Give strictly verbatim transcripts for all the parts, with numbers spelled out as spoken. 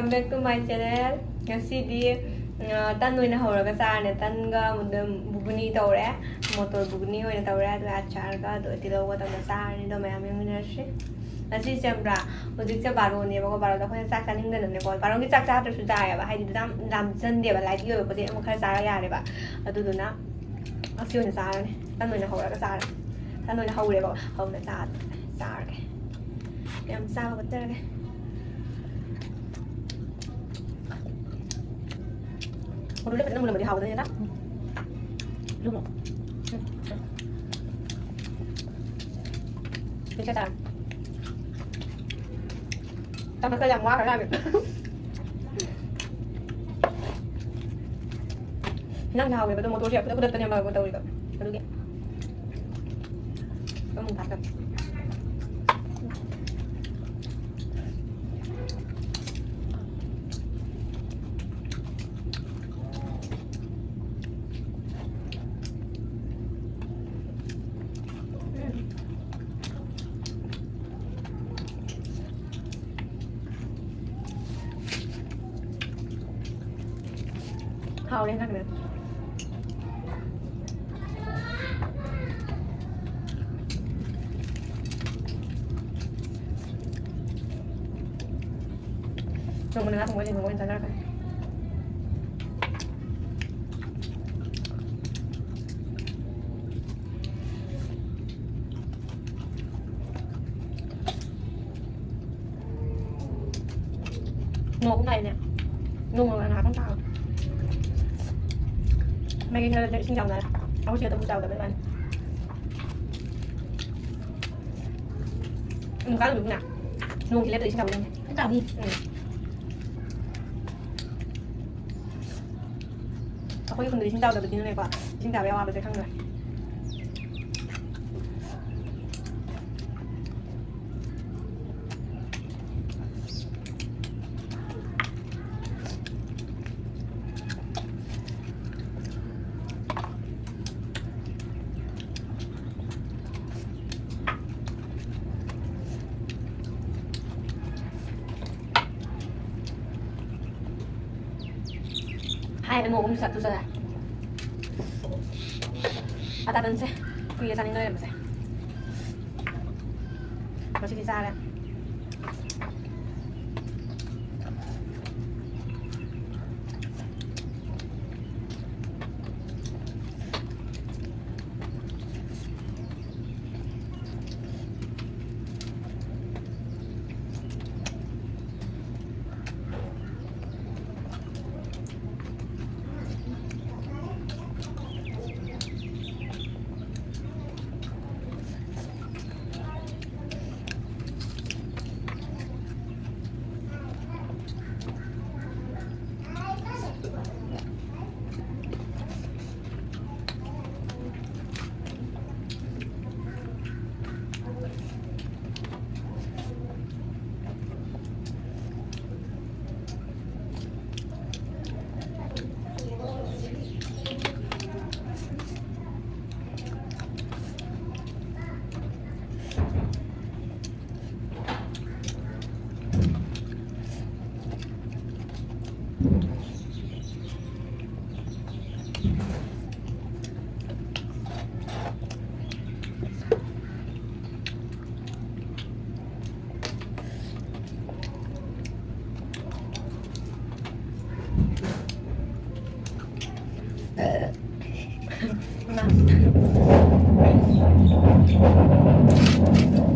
Welcome back to my channel. ꯉꯁꯤꯗꯤ, ꯑ, ꯇꯟ ꯑꯣꯏꯅ ꯍꯧꯔꯒ ꯆꯥꯔꯅꯤ꯫ ꯇꯟꯒ ꯕꯨꯒꯅꯤ ꯇꯧꯔꯦ, ꯃꯣꯇꯣꯔ ꯕꯨꯒꯅꯤ ꯑꯣꯏꯅ ꯇꯧꯔꯦ, ꯑꯗꯨꯒ ꯑꯆꯥꯔꯒ ꯑꯗꯨꯒ ꯇꯤꯜꯍꯧꯒ ꯇꯧꯔꯒ ꯆꯥꯔꯅꯤ꯫ ꯑꯗꯣ ꯃꯌꯥꯝ ꯌꯦꯡꯃꯤꯟꯅꯔꯁꯤ꯫ ꯉꯁꯤꯁꯦ ꯈꯪꯕ꯭ꯔꯥ, ꯍꯧꯖꯤꯛꯁꯦ ꯕꯥꯔꯣꯅꯦꯕꯀꯣ, ꯕꯥꯔꯣꯗ ꯑꯩꯈꯣꯏꯅ ꯆꯥꯛ ꯆꯥꯅꯤꯡꯗꯅꯅꯦꯀꯣ, ꯕꯥꯔꯣꯒꯤ ꯆꯥꯛ ꯆꯥꯗ꯭ꯔꯁꯨ ꯌꯥꯏꯑꯕ, ꯍꯥꯏꯗꯤ ꯑꯗꯨꯝ ꯂꯥꯝꯖꯟꯗꯦꯕ, ꯂꯥꯏꯠꯀꯤ ꯑꯣꯏꯕ ꯄꯣꯠ ꯆꯩ ꯑꯃ ꯈꯔ ꯆꯥꯔ ꯌꯥꯔꯦꯕ꯫ ꯑꯗꯨꯗꯨꯅ ꯑꯁꯤ ꯑꯣꯏꯅ ꯆꯥꯔꯅꯤ꯫ ꯇꯟ ꯑꯣꯏꯅ ꯍꯧꯔꯒ ꯆꯥꯔꯅꯤ꯫ ꯇꯟ ꯑꯣꯏꯅ ꯍꯧꯔꯦꯕ꯫ ꯍꯧꯅ ꯆꯥ-, ꯆꯥꯔꯒꯦ꯫ ꯌꯥꯝ ꯆꯥꯕ ꯄꯣꯠꯆꯔꯒꯦ꯫ ꯃꯔꯨꯗ ꯐꯖꯅ ꯃꯨꯜꯂꯝꯃꯗꯤ ꯍꯥꯎꯒꯗꯕꯅꯤꯗ꯫ ꯂꯨꯝꯃꯣ꯫ ꯄꯤꯛꯆꯔ ꯆꯥꯔꯦ꯫ ꯇꯝꯕ ꯈꯔ ꯌꯥꯝ ꯋꯥꯈ꯭ꯔ ꯖꯥꯠꯅꯤ꯫ ꯅꯪ ꯍꯥꯎꯋꯦꯕ ꯑꯗꯣ, ꯃꯣꯇꯣꯔꯁꯦ ꯌꯥꯝ ꯈꯨꯗꯛ ꯈꯨꯗꯛꯇꯅꯦꯕ ꯇꯧꯔꯤꯗꯣ꯫ ꯑꯗꯨꯒꯤ ꯑꯃꯨꯛ ꯐꯥꯛꯀꯅꯤ꯫ ꯍꯥꯎꯔꯦ ꯅꯪꯅ꯫ ꯅꯣꯡꯃꯅ ꯉꯥ ꯊꯣꯡꯕ, ꯅꯣꯡꯃꯅ ꯆꯥꯅꯔꯛꯀꯅꯤ꯫ ꯅꯣꯡ ꯑꯍꯨꯝ ꯂꯥꯛꯑꯦꯅꯦ꯫ ꯅꯣꯡ ꯃꯪꯉꯒ ꯉꯥꯏꯍꯥꯛꯇꯪ ꯇꯥꯕ꯫ ꯃꯩꯒꯤ ꯈꯔꯗ ꯏꯁꯤꯡ ꯆꯥꯎꯅꯔꯦ꯫ ꯑꯩꯈꯣꯏ ꯁꯤꯗ ꯇꯧꯕ ꯆꯥꯎꯗꯕꯩ ꯋꯥꯅꯤ꯫ ꯎꯝ, ꯀꯥꯡꯗꯨꯅ ꯅꯣꯡ ꯈꯤꯛꯂꯦ ꯏꯁꯤꯡ ꯆꯥꯎꯗꯣꯏꯅꯦ꯫ ꯆꯥꯎꯅꯤ꯫ ꯎꯝ꯫ ꯑꯩꯈꯣꯏ ꯈꯨꯟꯗ ꯏꯁꯤꯡ ꯆꯥꯎꯗꯕꯅꯤꯅꯅꯦꯀꯣ, ꯏꯁꯤꯡ ꯆꯥꯕꯒꯤ ꯑꯋꯥꯕꯁꯦ ꯈꯪꯗ꯭ꯔꯦ꯫ ꯍꯥꯏ, ꯑꯅꯣꯛ ꯑꯍꯨꯝ ꯁꯠ ꯇꯨꯁꯜꯂꯦ꯫ ꯑꯇꯥ ꯇꯟꯁꯦ ꯀꯨꯏꯔꯦ ꯆꯥꯅꯤꯡ ꯂꯩꯔꯝꯕꯁꯦ꯫ ꯉꯁꯤꯗꯤ ꯆꯥꯔꯦ꯫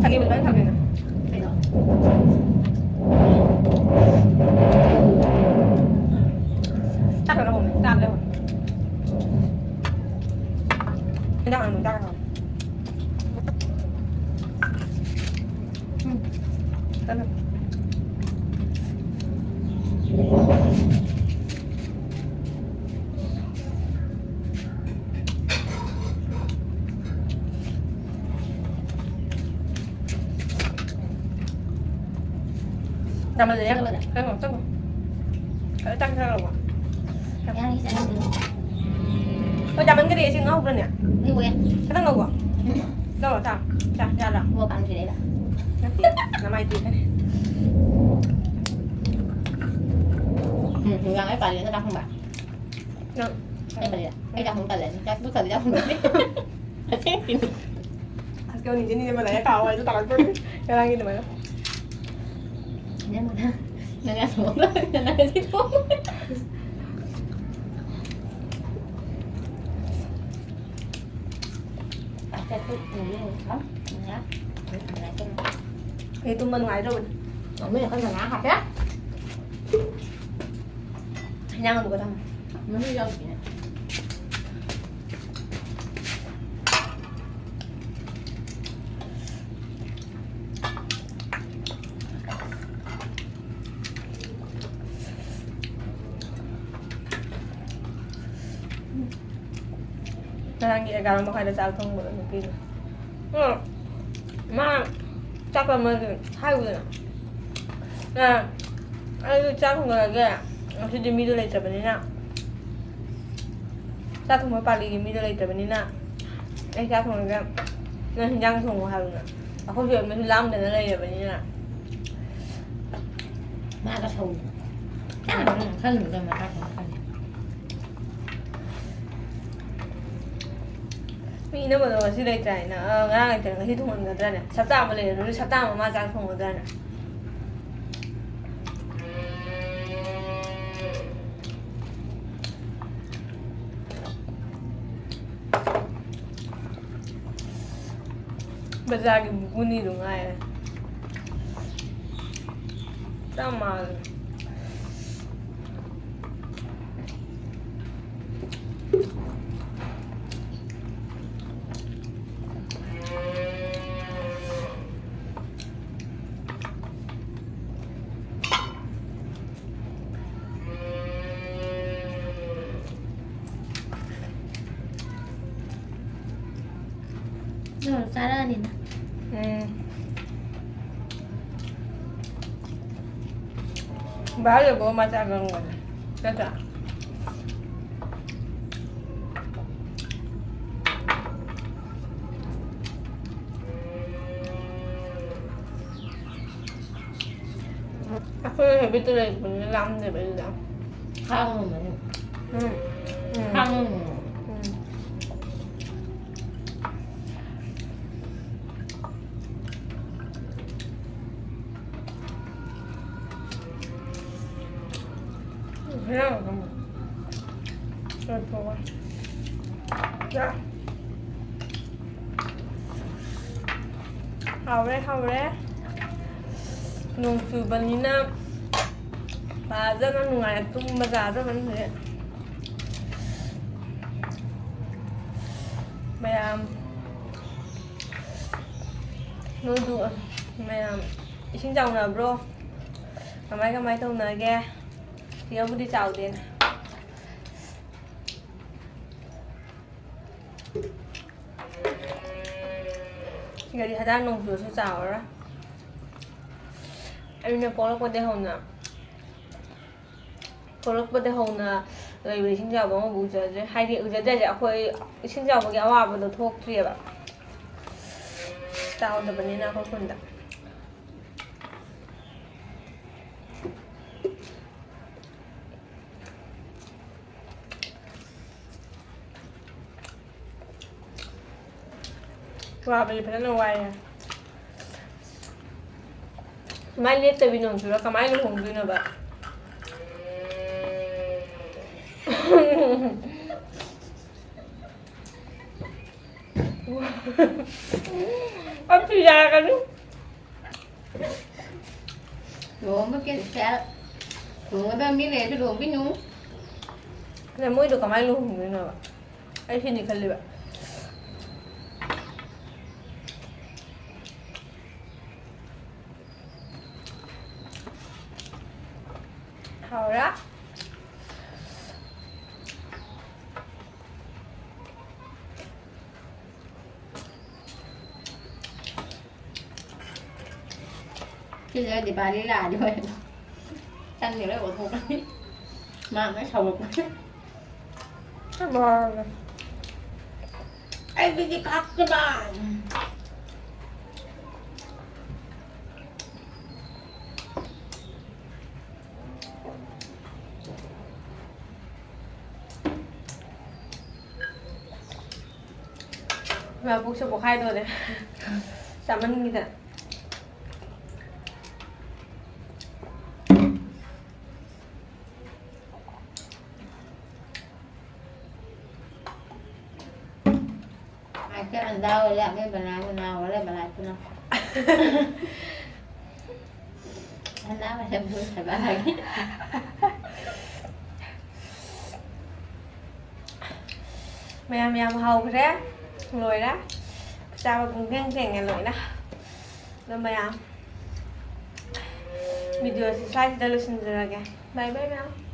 ꯊꯥꯡꯖꯤꯡ ꯂꯣꯏ ꯊꯝꯃꯦꯅ꯫ ꯀꯩꯅꯣ? ꯆꯥꯛ ꯈꯔ ꯍꯧꯔꯦ, ꯆꯥꯕꯗ ꯍꯧꯔꯦ꯫ ꯏꯟꯖꯥꯡ ꯑꯃꯨꯛ ꯆꯥꯔ ꯍꯧꯔꯦ꯫ ꯎꯝ꯫ ꯆꯠꯂꯣ꯫ ꯌꯥꯝꯃꯜꯂꯦ꯫ ꯌꯥꯝꯃꯜꯂꯦ꯫ ꯆꯪꯉꯣ, ꯆꯪꯉꯣ꯫ ꯈꯔ ꯆꯥꯛ ꯆꯥꯔꯕꯣ? ꯌꯥꯔꯦ, ꯆꯥꯅꯤꯡꯗꯦ꯫ ꯍꯣꯏ, ꯌꯥꯝꯃꯟꯈꯔꯦ꯫ ꯁꯤ ꯉꯧꯕ꯭ꯔꯅꯦ? ꯉꯧꯋꯦ꯫ ꯈꯤꯇꯪ ꯉꯧꯕ꯫ ꯎꯝ꯫ ꯂꯧꯔꯣ, ꯆꯥ꯫ ꯆꯥ, ꯌꯥꯔꯕ? ꯃꯣꯔꯣꯛ ꯀꯥꯡꯁꯤꯗꯩꯗ꯫ ꯅꯠꯇꯦ, ꯅꯃꯥꯏ ꯄꯦꯝꯃꯅꯦ꯫ ꯎꯝ, ꯅꯨꯡꯗꯥꯡ ꯑꯩ ꯄꯥꯜꯂꯦꯅ ꯆꯥꯛ ꯊꯣꯡꯕ꯫ ꯅꯪ ꯑꯩ ꯀꯔꯤ? ꯑꯩ ꯆꯥꯛ ꯊꯣꯡ ꯇꯜꯂꯦ꯫ ꯆꯥꯛ ꯄꯨꯛ ꯊꯜꯂꯗꯤ ꯆꯥꯛ ꯊꯣꯡ ꯇꯜꯂꯦ꯫ ꯑꯁꯦꯡꯀꯤꯅꯦ꯫ ꯑꯁ, ꯀꯩꯅꯣ ꯅꯤꯡꯁꯤꯡ ꯅꯤꯡꯁꯤꯡꯕ ꯂꯩꯔꯦ, ꯀꯥꯎꯕ ꯍꯥꯏꯁꯦ ꯇꯥꯔꯛꯇꯣꯔꯦ꯫ ꯉꯔꯥꯡꯒꯤ ꯑꯗꯨꯃꯥꯏꯅ꯫ ꯅꯪ ꯅꯪ ꯊꯣꯡꯕ ꯅꯪ ꯉꯁꯤ ꯊꯣꯡꯕ꯫ ꯑꯁ, ꯆꯥꯛ ꯊꯣꯡ ꯊꯣꯡ ꯊꯣꯡ ꯊꯣꯡ꯫ ꯑꯩ ꯇꯨꯝꯕ ꯅꯨꯡꯉꯥꯏꯗ꯭ꯔꯕꯅꯤ꯫ ꯃꯃꯤꯅ ꯈꯔ ꯉꯥ ꯍꯥꯞꯄꯦ꯫ ꯍꯤꯟꯖꯥꯡ ꯑꯂꯨꯒ ꯊꯝꯃꯣ꯫ ꯃꯍꯤ ꯌꯥꯎꯗꯦ꯫ ꯉꯔꯥꯡꯒꯤ ꯑꯦꯒꯥꯔꯣ ꯃꯈꯥꯏꯗ ꯆꯥꯛ ꯊꯣꯡꯕꯗꯣ ꯅꯨꯄꯤꯗꯣ꯫ ꯎꯝ꯫ ꯃꯥ ꯆꯥꯛ ꯂꯥꯝꯃꯗꯤ ꯍꯥꯏꯌꯨꯗꯅ꯫ ꯑ, ꯑꯩꯁꯨ ꯆꯥꯛ ꯊꯣꯡꯒꯠꯂꯒꯦ꯫ ꯉꯁꯤꯗꯤ ꯃꯤꯗꯣ ꯂꯩꯇ꯭ꯔꯕꯅꯤꯅ꯫ ꯆꯥꯛ ꯊꯣꯡꯕ ꯄꯥꯔꯇꯤꯒꯤ ꯃꯤꯗꯣ ꯂꯩꯇ꯭ꯔꯕꯅꯤꯅ꯫ ꯑꯩ ꯆꯥꯛ ꯊꯣꯡꯉꯒꯦ꯫ ꯅꯪ ꯍꯤꯟꯖꯥꯡ ꯊꯣꯡꯉꯣ ꯍꯥꯏꯕꯅ꯫ ꯑꯩꯈꯣꯏꯁꯨ ꯑꯃꯁꯨ ꯂꯥꯝꯗꯅ ꯂꯩꯔꯕꯅꯤꯅ꯫ ꯃꯥꯒ ꯁꯧ꯫ ꯆꯥꯅꯕ ꯈꯜꯂꯨꯔꯒ ꯃꯊꯥ ꯁꯥꯏ ꯈꯜꯂꯤ꯫ ꯃꯤ ꯏꯅꯝꯃꯗꯣ ꯉꯁꯤ ꯂꯩꯇ꯭ꯔꯦ ꯍꯥꯏꯅ, ꯑ, ꯉꯔꯥꯡ ꯂꯩꯇ꯭ꯔꯦ, ꯉꯁꯤ ꯊꯣꯡꯍꯟꯒꯗ꯭ꯔꯅꯦ? ꯁꯞꯇꯥ ꯑꯃ ꯂꯩꯔꯦ, ꯅꯣꯏ ꯁꯞꯇꯥ ꯑꯃ ꯃꯥ ꯆꯥꯛ ꯊꯣꯡꯒꯗ꯭ꯔꯅꯦ? ꯕꯖꯥꯔꯒꯤ ꯘꯨꯒꯨꯅꯤꯗꯨ ꯉꯥꯏꯔꯦ꯫ ꯆꯞ ꯃꯥꯟꯅꯩ꯫ ꯑꯗꯨ ꯆꯥꯔꯛꯑꯅꯤꯅ꯫ ꯎꯝ꯫ ꯚꯥꯏ ꯂꯩꯕꯒ ꯃꯥ ꯆꯥꯛ ꯉꯥꯡꯕꯅꯦ꯫ ꯅꯠꯇ꯭ꯔꯥ? ꯑꯩꯈꯣꯏ ꯍꯦꯕꯤꯠꯇꯨ ꯂꯩꯕꯅꯤꯅ ꯂꯥꯝꯗꯦꯕ ꯑꯩꯗꯤ꯫ ꯈꯥꯡꯉꯝꯃꯅꯤ꯫ ꯎꯝ꯫ ꯎꯝ꯫ ꯈꯪꯉꯨ꯫ ꯎꯝ꯫ ꯎꯝ, ꯈꯔ ꯑꯃꯨꯛ ꯂꯣꯏꯊꯣꯛꯑꯣ꯫ ꯌꯥ꯫ ꯍꯥꯎꯔꯦ, ꯍꯥꯎꯔꯦ꯫ ꯅꯣꯡ ꯆꯨꯕꯅꯤꯅ ꯐꯖꯅ ꯅꯨꯡꯉꯥꯏꯅ ꯇꯨꯝꯕ ꯆꯥꯖꯕꯅꯤ ꯍꯧꯖꯤꯛ꯫ ꯃꯌꯥꯝ, ꯅꯣꯏꯗꯨ, ꯃꯌꯥꯝ ꯏꯁꯤꯡ ꯆꯥꯎꯅꯕ꯭ꯔꯣ? ꯀꯃꯥꯏ, ꯀꯃꯥꯏ ꯇꯧꯅꯒꯦ? ꯁꯤꯒꯕꯨꯗꯤ ꯆꯥꯎꯗꯦꯅ꯫ ꯁꯤꯒꯗꯤ ꯍꯖꯥꯔ ꯅꯣꯡ ꯆꯨꯔꯁꯨ ꯆꯥꯎꯔꯔꯣꯏ꯫ ꯑꯩꯅ ꯄꯣꯛꯂꯛꯄꯗꯒꯤ ꯍꯧꯅ, ꯄꯣꯛꯂꯛꯄꯗꯒꯤ ꯍꯧꯅ ꯂꯩꯕ ꯏꯁꯤꯡ ꯆꯥꯎꯕ ꯑꯃꯕꯨ ꯎꯖꯗ꯭ꯔꯦ꯫ ꯍꯥꯏꯗꯤ ꯎꯖꯗ꯭ꯔꯦ ꯍꯥꯏꯁꯦ, ꯑꯩꯈꯣꯏ ꯏꯁꯤꯡ ꯆꯥꯎꯕꯒꯤ ꯑꯋꯥꯕꯗꯣ ꯊꯣꯛꯇ꯭ꯔꯤꯑꯕ, ꯆꯥꯎꯗꯕꯅꯤꯅ ꯑꯩꯈꯣꯏ ꯈꯨꯟꯗ꯫ ꯋꯥꯕꯗꯤ ꯐꯖꯅ ꯋꯥꯏꯌꯦ꯫ ꯁꯨꯃꯥꯏꯅ ꯂꯦꯞꯇꯕꯤ ꯅꯣꯡ ꯆꯨꯔ ꯀꯃꯥꯏꯅ ꯂꯨꯍꯣꯡꯗꯣꯏꯅꯣꯕ? ꯑꯝꯇ ꯌꯥꯒꯅꯨ꯫ ꯂꯨꯍꯣꯡꯕ cancel꯫ ꯂꯨꯍꯣꯡꯒꯗꯕ ꯃꯤ ꯂꯩꯔꯁꯨ ꯂꯨꯍꯣꯡꯕꯤꯅꯨ꯫ ꯑꯗ ꯃꯣꯏꯗꯣ ꯀꯃꯥꯏꯅ ꯂꯨꯍꯣꯡꯗꯣꯏꯅꯣꯕ? ꯑꯩ ꯁꯤꯅꯤ ꯈꯜꯂꯤꯕ꯫ ꯍꯥꯎꯔꯦ꯫ ꯁꯤꯁꯦ ꯗꯤꯄꯥꯂꯤ ꯂꯥꯛꯑꯗꯤ ꯍꯣꯏ ꯆꯪꯗꯦ ꯂꯣꯏ ꯑꯣꯊꯣꯛꯀꯅꯤ꯫ ꯃꯥ ꯂꯣꯏ ꯁꯥꯎꯔꯛꯄꯅꯤ꯫ ꯀꯅꯥꯅ? ꯑꯩꯒꯤꯗꯤ ꯈꯥꯛꯇꯅ꯫ ꯃꯥ ꯄꯨꯛꯁꯨ ꯄꯣꯛꯈꯥꯏꯗꯣꯔꯦ꯫ ꯆꯥꯃꯟꯒꯤꯗ꯫ आज के अंडा वाले हमें बनाए, बना वाले बनाए सुना। अंडा वाले भूल से बना गई। ꯃꯌꯥꯝ ꯌꯥꯝ ꯍꯥꯎꯈ꯭ꯔꯦ꯫ ꯂꯣꯏꯔꯦ꯫ ꯆꯥꯕ ꯄꯨꯡꯊꯦꯡ ꯊꯦꯡꯉꯦ ꯂꯣꯏꯅ꯫ ꯑꯗꯣ ꯃꯌꯥꯝ, ꯚꯤꯗꯤꯑꯣꯁꯤ ꯁ꯭ꯋꯥꯏꯁꯤꯗ ꯂꯣꯏꯁꯤꯟꯖꯔꯒꯦ꯫ ꯕꯥꯏ ꯕꯥꯏ ꯃꯌꯥꯝ꯫